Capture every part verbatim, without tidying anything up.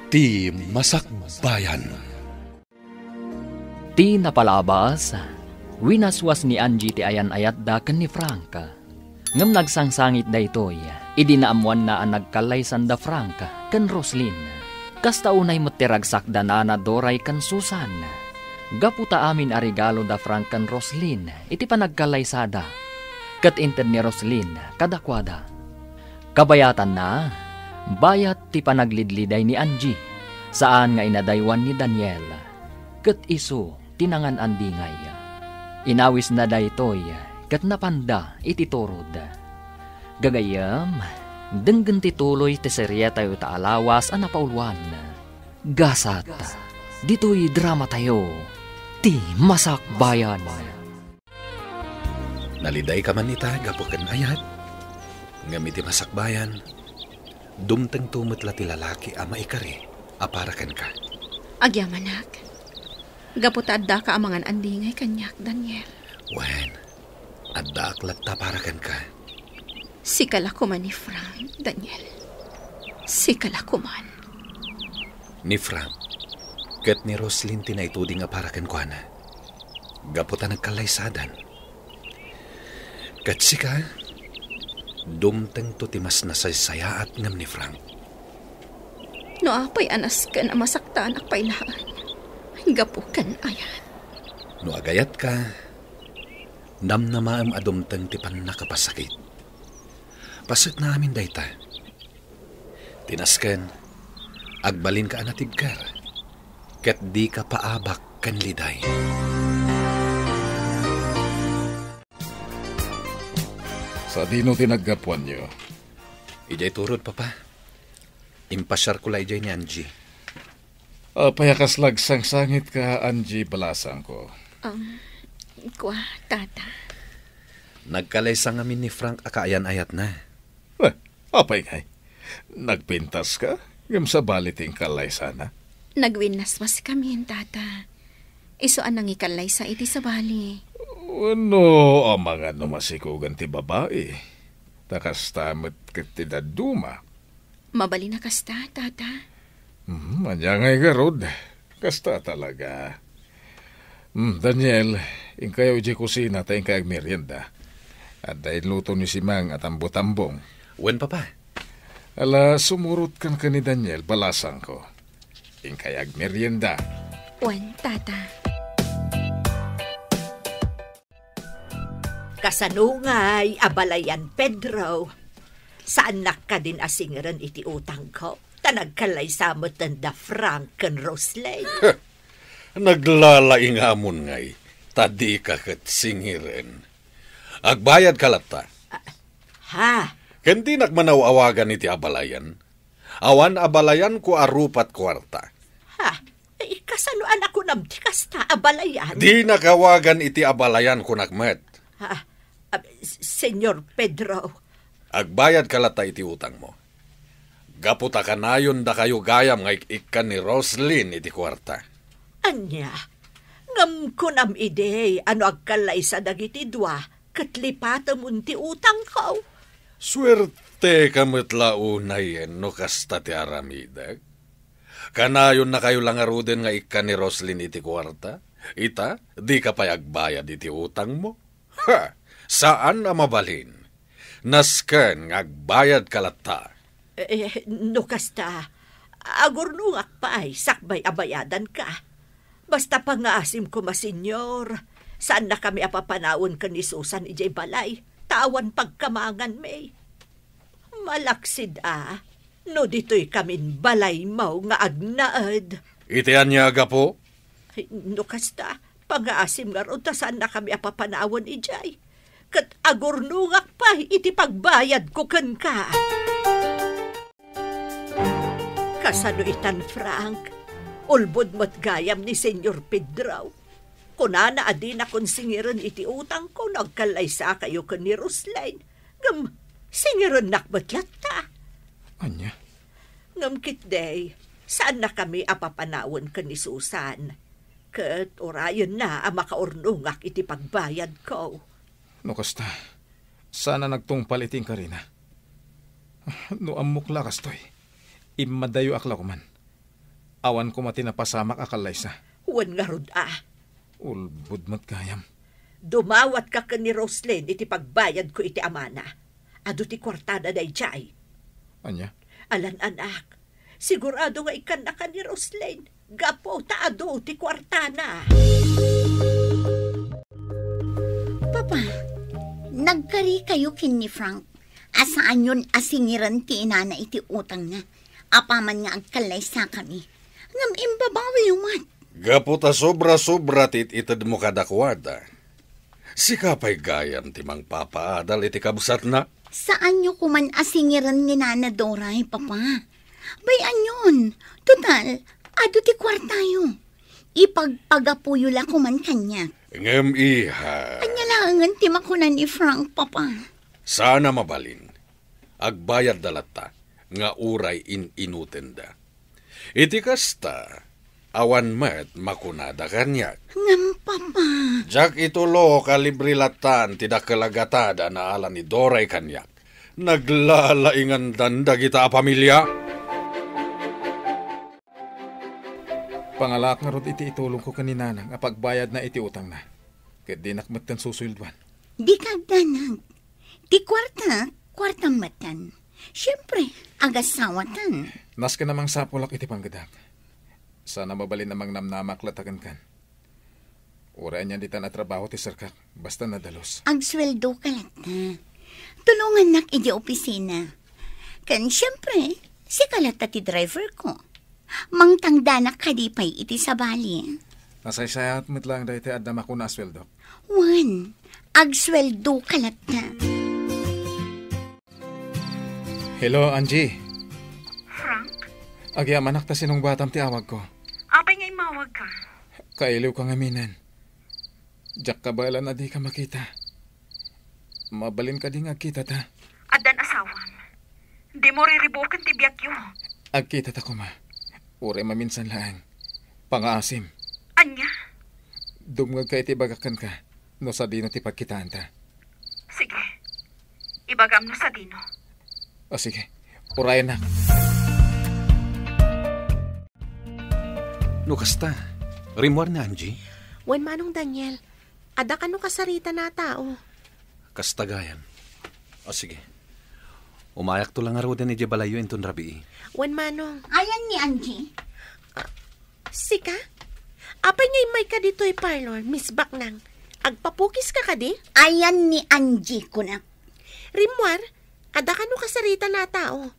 Ti Masakbayan. Ti napalabas, winaswas ni Angie ti ayan-ayatda ken ni Frank. Ngem nagsangsangit daytoy idi naammoanna a nagkallaysanda Frank ken Roslyn. Kasta unay met ti ragsakda Nana Doray ken Susan. Gapu ta amin a regalo da Frank ken Roslyn iti panagkallaysada, ket inted ni Roslyn kadakuada. Kabayatanna, bayat ti panaglidliday ni Angie, saan nga inadaywan ni Daniel, ket isu ti nangan-andingay. Inawisna daytoy ket napanda iti turod. Gagayyem, denggen ti tuloy ti serietayo ta a lawas a napauluan. Gasat, ditoy dramatayo, Ti Masakbayan. Nalidayka man ita gapu ken ayat, ngem iti masakbayan, dumtengto met la ti lalaki a maikari a para kenka. Agyamanak, gapu ta addaka a mangan-andingay kaniak, Daniel. Wen, addaak latta para kenka. Sika la koman ni Frank, Daniel. Sika la koman. Ni Frank ket ni Roslyn ti naituding a para kenkuana, gapu ta nagkallaysadan. Ket sika, dumtengto ti mas nasaysayaat ngem ni Frank. No apay a nasken a masaktanak pay laeng, gapu ken ayat. No agayatka, namnamaem a dumteng ti pannakapasakit. Paset na amin dayta. Ti nasken, agbalinka a natibker, ket dika paabak ken liday. Sadino ti naggapuanyo? Idiay turod, Papa. Impasiarko la idiay ni Angie. Apay a kasla agsangsangitka, Angie, balasangko? Um, kua, Tata. Nagkalaysa ngamin ni Frank a kaayan-ayatna. Eh, apay ngay? Nagpintaska? Ngem sabali ti inkalaysana? Nagwinnaswaskamin, Tata. Isu a nangikallaysa iti sabali. Wenno, amangan no masikugan ti babai. Ta kasta met ket ti dadduma. Mabalin a kasta, Tata. Hmm, ania ngay garud? Kasta talaga. Hmm, Daniel, inkayo idiay kusina ta inkay agmerienda. Adda inluto ni Simang a tambutambong. Wen, Papa. Ala, sumurotkan ken ni Daniel, balasangko. Inkay agmerienda. Wen, Tata. Kasano ngay a balayan, Pedro? Saannak kadin a singeren iti utangko? Ta nagkalaysa met da Frank ken Roslyn. Naglalaingamon ngay, ta dika ket singeren. Agbayadka latta. Ah, ha? Ken dinak manaw-awagan iti abalayan? Awan abalayanko a rupa't kuarta. Ha? Eh, kasano a nakunam ti kasta a balayan? Dinak awagan iti abalayan, kunak met. Ah, ah, S-, Señor Pedro. Agbayadka latta iti utangmo. Gapu ta kanayon dakayo gayam nga ik-ikkan ni Roslyn iti kuarta. Ania? Ngem kunam idi a no agkallaysa dagiti dua, ket lipatemon ti utangko. Suerteka met la unayen no kasta ti aramidek. Kanayonnakayo la ngaruden nga ikkan ni Roslyn iti kuarta? Ita, dika pay agbayad iti utangmo? Ha! Saan a mabalin. Nasken nga agbayadka latta. Eh, no kasta, agurnongak pay sakbay a bayadanka. Basta pangngaasim koma, Señor, saannakami a papanawen ken ni Susan idiay balay, ta awan pagkamanganmi. Malaksid a, no ditoykamin balaymo nga agnaed. Iti ania a gapu? Ay, no kasta, pangngaasim ngarud ta saannakami a papanawen idiay. Ket agurnongak pay iti pagbayadko kenka. Kasano itan, Frank? Ulbod met gayam ni Señor Pedro. Kunana a dinakon singeren iti utangko no agkallaysakayo ken ni Roslyn. Ngem singerennak met latta. Ania? Ngem ketdi, saannakami a papanawen ken ni Susan. Ket urayenna a makaurnongak iti pagbayadko. No kasta, saan a nagtungpal iti inkarina. No ammok la kastoy, immadayoak la koman. Awan koma ti napasamak a kallaysa. Wen ngarud a. Ulbod met gayam. Dumawatka ken ni Roslyn iti pagbayadko iti amana. Adu ti kuartada daydiay. Ania? Alan, anak, sigurado nga ikkannakan ni Roslyn gapu ta adu ti kuartana. Papa, nagkarikayo ken ni Frank a saanyon a singiren ti inana iti utangna apaman nga agkallaysakami. Ngem imbabawiyo met. Gapu ta sobra-sobra ti it-itedmo kadakuada. Sika pay gayam ti mangpapaadal iti kabsatna. Saanyo koman a singiren ni Nana Doray, Papa. Bay-anyon, total, adu ti kuartayo. Ipagpagapuyo la koman kaniak. Ngem, iha. Ania laengen ti makuna ni Frank, Papa? Saan a mabalin. Agbayadda latta nga uray in-inutenda. Iti kasta, awan met makunada kaniak. Ngem, Papa. Diak itulok a libre lattan ti dakkel a gatad a naala ni Doray kaniak. Naglalaingandan dagita a pamilia. Pangalaak ngarud iti itulongko ken ni Nanang a pagbayadna iti utangna. Ket dinak metten susueldoan. Dika agdanag. Ti kuarta, kuartam metten. Siempre, agasawatan. Nasken a mangsapulak iti panggedak. Saan a mabalin a mangnamnamak latta kenkan. Uray ania ditan a trabaho ti serkak, basta nadalus. Agsueldoka latta. Tulongannak idiay opisina. Ken siempre, sika latta ti driverko. Mangtangdanak kadi pay iti sabali. Nasaysayaat met laeng daytoy adda makuna a sueldok. Wen, agsueldoka latta. Hello, Angie. Frank? Agyamanak ta sinungbatam ti awagko. Apay nga immawagka? Kailiwka ngaminen. Diak kabaelan a dika makita. Mabalin kadi nga agkitata? Addan asawam. Dimo riribuken ti biagyo. Agkitata koma. Uray maminsan laeng. Pangaasim. Ania? Dumngegka iti ibagak kenka no sadino ti pagkitaanta. Sige. Ibagam no sadino. O sige. Urayennak. No kasta, rimmuar ni Angie? Wen, Manong Daniel. Adda kano kasaritan a tao. Kasta gayam. O sige. Umayakto la ngaruden idiay balayyo inton rabii. Wen, Manong. Ayan ni Angie? Ah, sika? Apay nga immayka ditoy parlor, Miss Baknang? Agpapukiska kadi? Ayan ni Angie, kunak. Rimmuar, adda kano kasaritan a tao.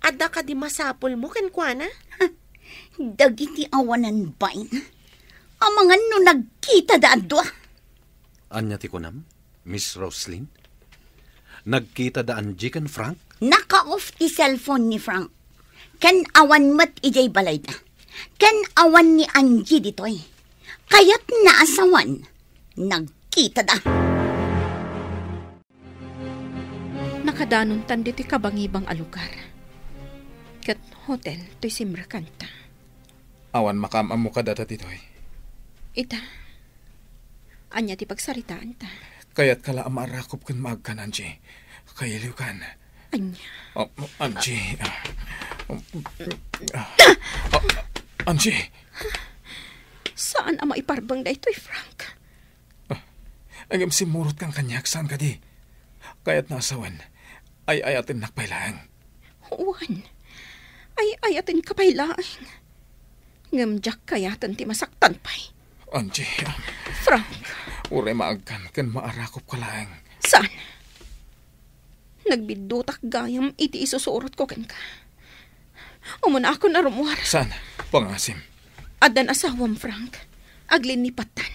Adda kadi masapulmo kenkuana? Dagiti awanan bain. Amangan no nagkitada a dua. Ania ti kunam, Miss Roslyn? Nagkitada Angie ken Frank? Naka-off ti cellphone ni Frank. Ken awan met idiay balayda. Ken awan ni Angie ditoy. Kayatna a sawen, nagkitada. Nakadanontan ditoy kabangibang a lugar. Ket hotel toy simrekanta. Awan makaam-ammo kadata ditoy. Ita, ania ti pagsaritaanta? Kayatka la a maarakop ken maagkan, Angie. Kailiwkan. Ania? Oh, Angie. Ah, ah, Angie. Saan a maiparbeng daytoy, Frank. Ah, ngem simmurotkan kaniak, saan kadi? Kayatna a sawen, ay-ayatennak pay laeng. Wen, ay-ayatenka pay laeng. Ngem diak kayaten ti masaktan pay. Angie, ah. Frank. Uray maagkan ken maarakopka laeng. Saan? Nagbiddutak gayam iti isusurotko kenka. Umunakon a rummuar. Saan? Pangasim. Addan asawam, Frank. Aglinnipattan.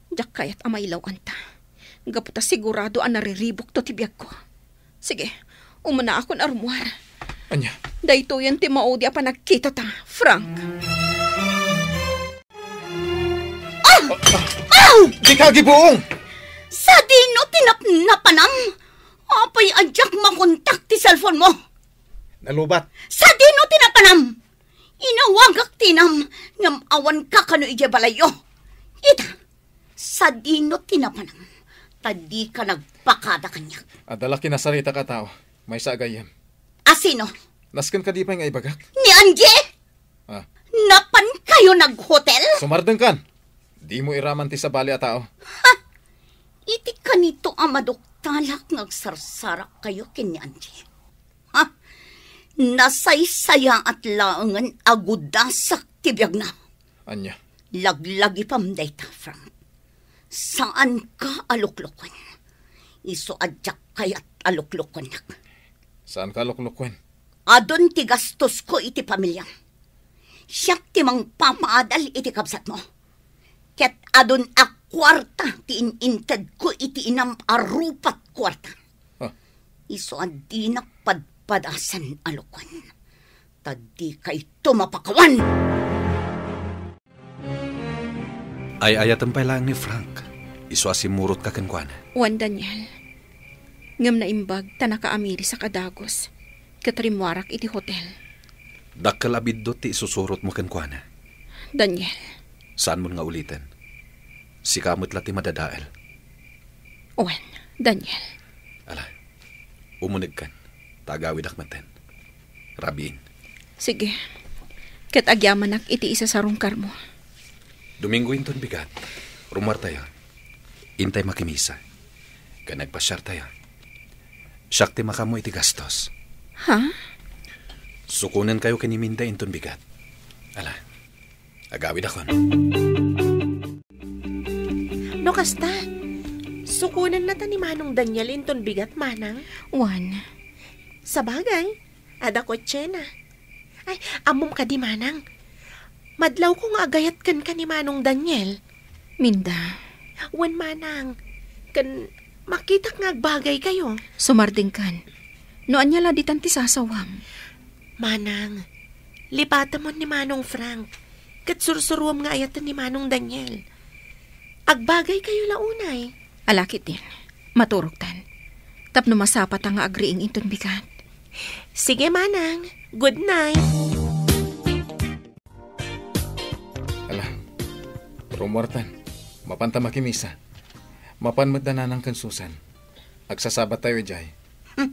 Diak kayat a mailawanta. Gapu ta sigurado a nariribukto ti biagko. Sige, umunakon a rummuar. Ania? Daytoyen ti maudi a panagkitata, Frank. Ah! Ah! Dika agibuong! Sadino ti napnapanam? Apay a diak makontak ti cellphone mo? Nalubat. Sadino ti napanam? Inawagak ti inam, ngem awanka kano idiay balayyo. Ita, sadino ti napanam? Ta dika nagpakada kaniak. Adda la kinasaritak a tao, maysa a gayyem. A sino? Nasken kadi pay nga ibagak? Ni Angie! Ah. Napankayo naghotel? Sumardengkan! Dimo iraman ti sabali a tao. Ha! Iti kanito a maduktalak nga agsarsarakkayo ken ni Angie. Ha! Nasaysayaat laengen a gudasak ti biagna. Ania? Laglagipam dayta, Frank. Saanka a lukloken. Isu a diak kayat a luklokennak. Saanka a lukloken? Adun ti gastosko iti pamiliam. Siak ti mangpapaadal iti kabsatmo. Ket adun a kuarta ti in-intedko iti inam a rupat kuarta. Ah. Isu a dinak padpadasan a lukon. Ta dikayto mapakawan! Ay-ayatem pay laeng ni Frank. Isu a simmurotka kenkuana. Wen, Daniel. Ngem naimbag ta nakaamirisak a dagus ket rimmuarak iti hotel. Dakkel a biddut ti isusurotmo kenkuana. Daniel. Saanmon nga uliten. Sika met la ti madadael. Wen, Daniel. Ala, umunegkan, ta agawidak metten. Rabiin. Sige. Ket agyamanak iti isasarungkarmo. Domingo inton bigat, rummuartayo. Intay makimisa. Ken agpasiartayo. Siak ti makaammo iti gastos. Ha? Sukonenkayo ken ni Minda inton bigat. Ala, agawidakon. No kasta, sukonennata ni Manong Daniel inton bigat, Manang? Wen. Sabagay, adda kotsena. Ay, ammom kadi, Manang? Madlawko nga agayat kenka ni Manong Daniel. Minda. Wen, Manang. Ken makitak nga agbagaykayo. Sumardengkan. No ania la ditan ti sasawam? Manang, lipatemon ni Manong Frank, ket sursuruam nga ayaten ni Manong Daniel. Agbagaykayo la unay. Ala ketdin, maturogtan. Tapno masapata nga agriing inton bigat. Sige, Manang. Good night. Ala, rummuartan. Mapanta makimisa. Mapan met da Nanang ken Susan. Agsasabattayo idiay. Hmm.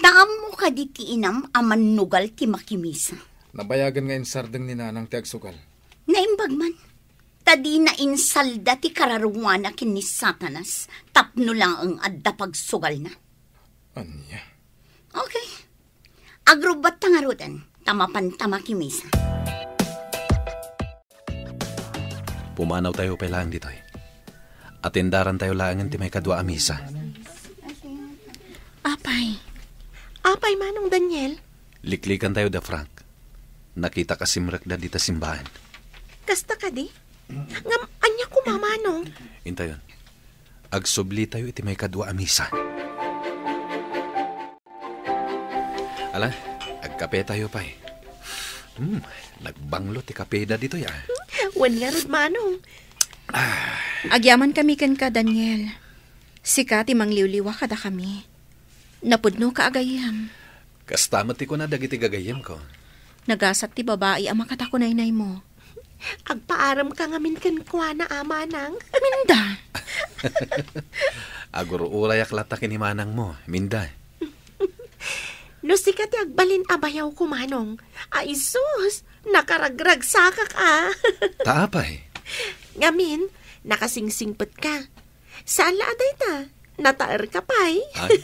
Ta ammo kadi ti inam a mannugal ti makimisa? Nabayagen nga insardeng ni Nanang ti agsugal. Naimbag man. Ta dina insalda ti kararuana ken ni Satanas tapno laeng adda pagsugalna. Ania? Okay. Agrubbatta ngaruden, ta mapanta makimisa. Pumanawtayo pay laeng ditoy. Atendarantayo laengen ti maikadua a misa. Apay. Apay, Manong Daniel? Liklikantayo da Frank. Nakitak a simrekda dita simbaen. Kasta kadi? Ngem, ania koma, Manong? Intayon. Agsublitayo iti maikadua a misa. Ala, agkapetayo pay. Hmm, nagbanglo ti kapeda ditoy, ah. Wen ngarud, Manong. Agyamankami kenka, Daniel. Sika ti mangliwliwa kadakami. Napudnoka a gayyem. Kasta met ti kuna dagiti gagayyemko. Nagasat ti babai a makatakunaynaymo. Agpaaremka ngamin kenkuana, a, Manang. Minda! Agur-urayak latta ken ni Manangmo, Minda. No sika ti agbalin a bayawko, Manong. Ay, sus, nakaragragsakak, a. Ta apay? Ngamin, nakasingsingpetka. Saan la a dayta, nataerka pay. Ay.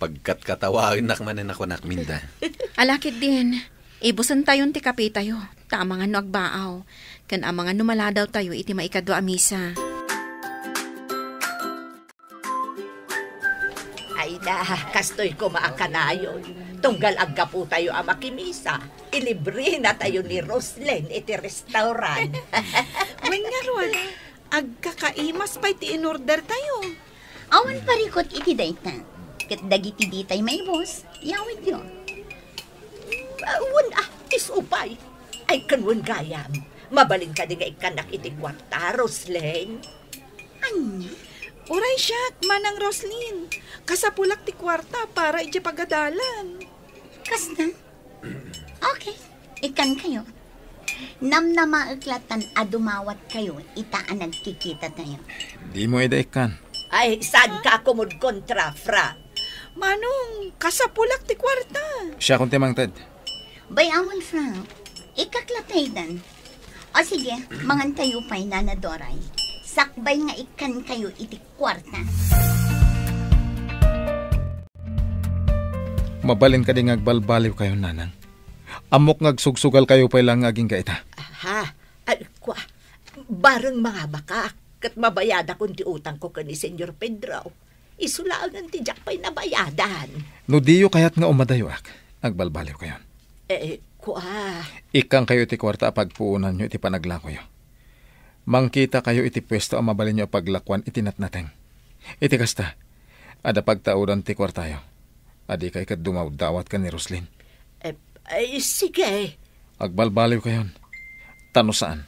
Pagkatkatawaennak manen a kunak, Minda. Ala ketdin, ibusentayon ti kapetayo, ta amangan no agbaaw, ken amangan no maladawtayo iti maikadua a misa. Ay da, kastoy koma a kanayon. Tunggal aggapotayo a makimisa, ilibrenatayo ni Roslyn iti restaurant. Wen ngarud, agkakaimas pay ti inordertayo. Awan parikut iti dayta. Ket dagiti ditay maibus, yawidyo. Ah, wen, ah, isu pay. Ay, ken wen gayam. Mabalin kadi nga ikkannak iti kuarta, Roslyn? Ania? Uray siak, Manang Roslyn. Kasapulak ti kuarta para idiay pagadalan. Kasta? Okay. Ikkankayo. Namnamaek latan a dumawatkayo ita a nagkikitatayo. Dimo ida ikkan. Ay, saanka a kumudkontra, Frank? Manong, kasapulak ti kuarta. Siakon ti mangted. Bay-awon, Frank. Ikkak la pay dan. O sige, mangankayo pay, Nana Doray. Sakbay nga ikkankayo iti kuarta. Mabalin kadi nga agbalbaliwkayo, Nanang? Ammok nga agsugsugalkayo pay la nga agingga ita. Aha, ay, kua, bareng mangabakak, ket mabayadakon ti utangko ken ni Señor Pedro. Isu laengen ti diak pay nabayadan. No diyo kayat nga umadayoak, agbalbaliwkayon. Eh, kua. Ikkankayo iti kuarta a pagpuonanyo iti panaglakoyo. Mangkitakayo iti puesto a mabalinyo a paglakuan iti natnateng. Iti kasta, adda pagtaudan ti kuartayo. Adikay ket dumawdawat ken ni Roslin. Eh, ay, sige. Agbalbaliwkayon. Ta no saan,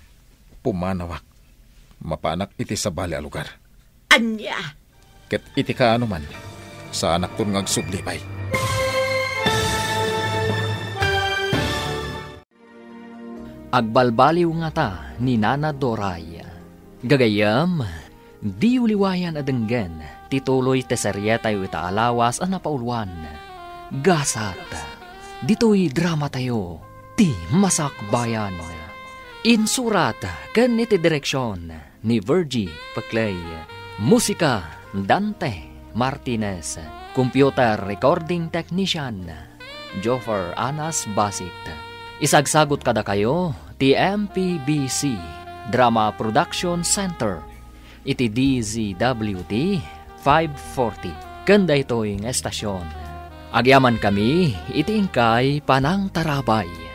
pumanawak. Mapanak iti sabali a lugar. Ania? Ket iti kaano man, saanakton nga agsubli pay. Agbalbaliw ngata ni Nana Doray. Gagayyem, diyo liwayan a denggen ti tuloy ti serietayo ita a lawas a napauluan. Gasat, ditoy dramatayo, Ti Masakbayan. Insurat ken iti direksion ni Virgie Peclay. Musika, Dante Martinez. Computer recording technician, Joffer Anas Basit. Isagsagot kadakayo ti M P B C Drama Production Center iti D Z W T five forty. Ken daytoy nga estasyon, agyamankami iti inkay panangtarabay.